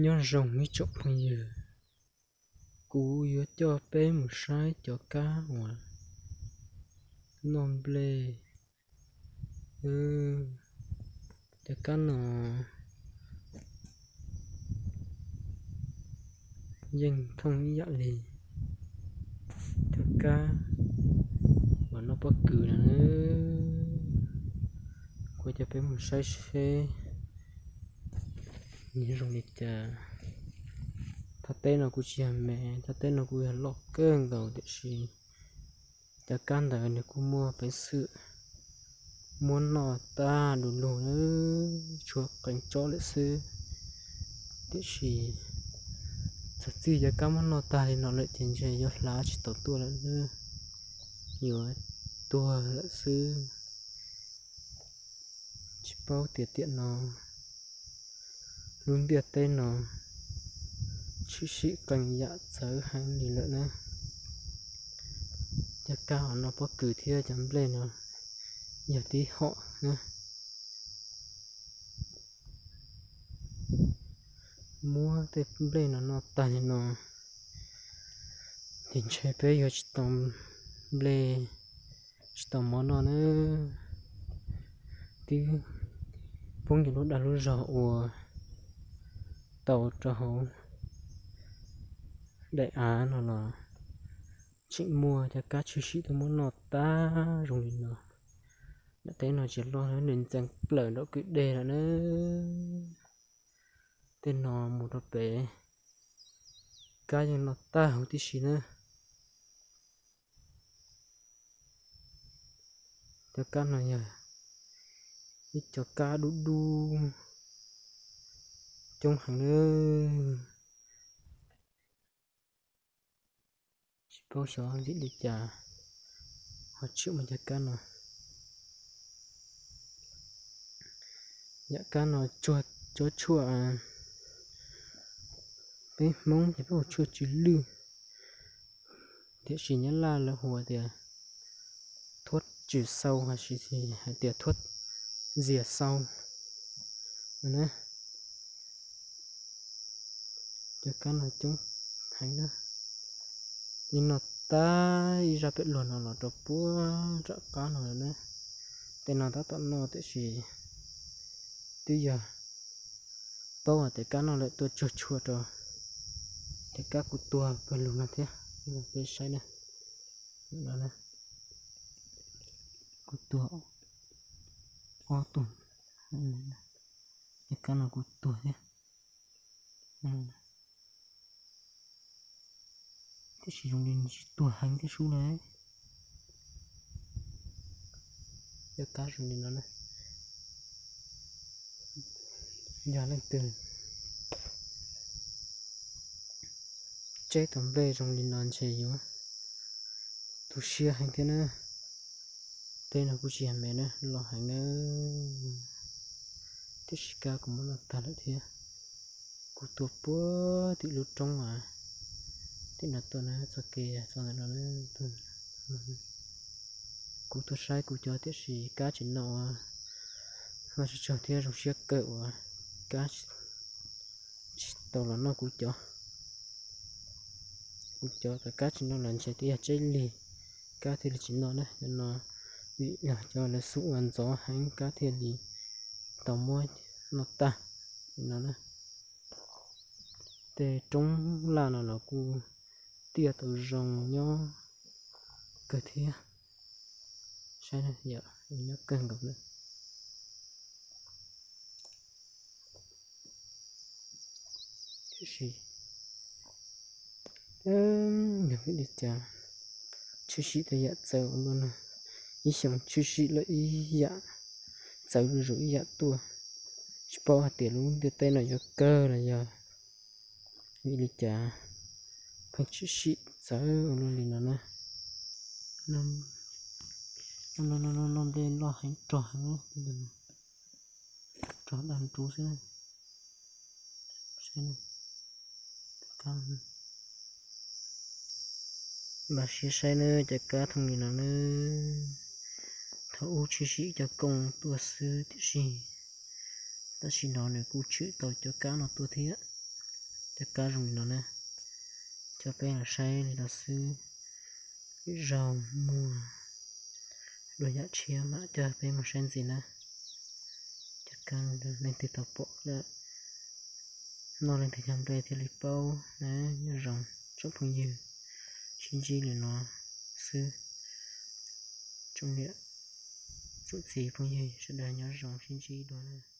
Nyob zoo ib tsoom phooj ywg, kuv yuav coj peb mus saib cov kab uas noj nplej. Cov kab no yeej thooj ib yam li cov kab uas noj pob kws no. Kuv coj peb mus saib seb nws zoo li cas. Thaj teb no kuj tsis yog me, thaj teb no kuj yog loj kawg nkaus tiam sis cov kab ntawd nws kuj muaj peev xwm muab noj tag du lug, tshuav qee tsob lawm xwb. Tiam sis txog txij cov kab muab noj tag li no lawm ces ntshe yuav hlav tsis tau tuaj lawm, yuav tuag lawm xwb. Tsis paub tias tiam no lub ntiaj teb no tshwm sim qee yam txawv heev li lawm na. Cov kab uas noj pob kws thiab cov nplej no yog tib hom na. Muab tej nplej no noj tag li no ces ntshe peb yuav tsis tau nplej, tsis tau mov noj na. Twb poob ncig lub dag lub zog uas tau rau hauv daim av no los tseem muaj cov kab tshwm sim tuaj muab noj tag zoo li no. Daim teb no tsis loj, nws ntxeev plaws nraum kwj deg lawm na. Tej no mus rau pem kab yeej noj tag huv tib si na. Cov kab no yog ib co kab dub dub coob heev na. Tsis paub xyov vim li cas ho tshwm muaj cov kab no. Yam kab no tsuag, cov tshuaj, peb Hmoob ces peb hu tshuaj tsw lwj, tiam sis Nyab Laj lawv hu tias thuab tsw xau, hais tias thuab zias xau na. Cov kab no coob heev na. Yeej noj tag ib zaj pem luag no los rau puag nram qab no lawm na. Tej no tab tom noj tiam sis twb yog paub hais tias kab noj lawm tuaj tsuag tshuaj rau cov kab kuj tuag pawg lug no thiab. Peb saib na, kuj tuag ob tug, cov kab no kuj tuag thiab. Tiam sis zoo li nws tsis tuag heev thiab sub na. Cov kab zoo li no na, yog leej twg tseb tau nplej zoo li no ntshe yuav tu siab heev thiab na. Tej no kuj tsis yog me na, loj heev na. Tiam sis kab kuj muab noj tag lawm thiab. Kuv tuaj puag tim lub roob a, tim no tuaj na, txoj kev txog ntawm no. Kuv tuaj saib kuv cov tiam sis kab tsis noj, ua tsaug thiab zoo siab kawg uas kab tsis tau los noj kuv cov. Kuv cov tas kab tsis noj los ntshe twb yog tseb lig kab thiaj li tsis noj na. Cov no vim yog cov lawv xub ua ntxov heev kab thiaj li tau muab noj tag no na. Tej roob laj no los kuj tiaj tau zoo nyob kawg thiab. Saib, nyob kawg nkaus na. Tiam sis yog vim li cas tshwm sim tej yam txawv ua luaj no, ib xyoos tshwm sim lawm ib yam txawv zuj zus ib yam tuaj. Tsis paub hais tias lub ntiaj teb no yuav kawg los yog vim li cas pheej tshwm sim txawv ua luaj li no na. No, no, no nplej loj heev, rog heev, rog daj nrub xwb. Npaj siab saib nawb, cov kab thooj li no nawb. Thaum ub tshwm sim cov kooj tuaj xwb tiam sis tam sim no nws kuj tshwm tau cov kab no tuaj thiab. Cov kab zoo li no na, coj peb los saib li no xwb. Lwm zaug muaj dua yam tshiab mam coj peb mus saib ntxiv na. Cov kab leej twg tau pom lawm, noj leej twg cov nplej thiaj li paub na. Nyob zoo tsoom phooj ywg, sib ntsib li no xwb. Tsoom niam tsoom txiv phooj ywg sawv daws nyob zoo, sib ntsib dua.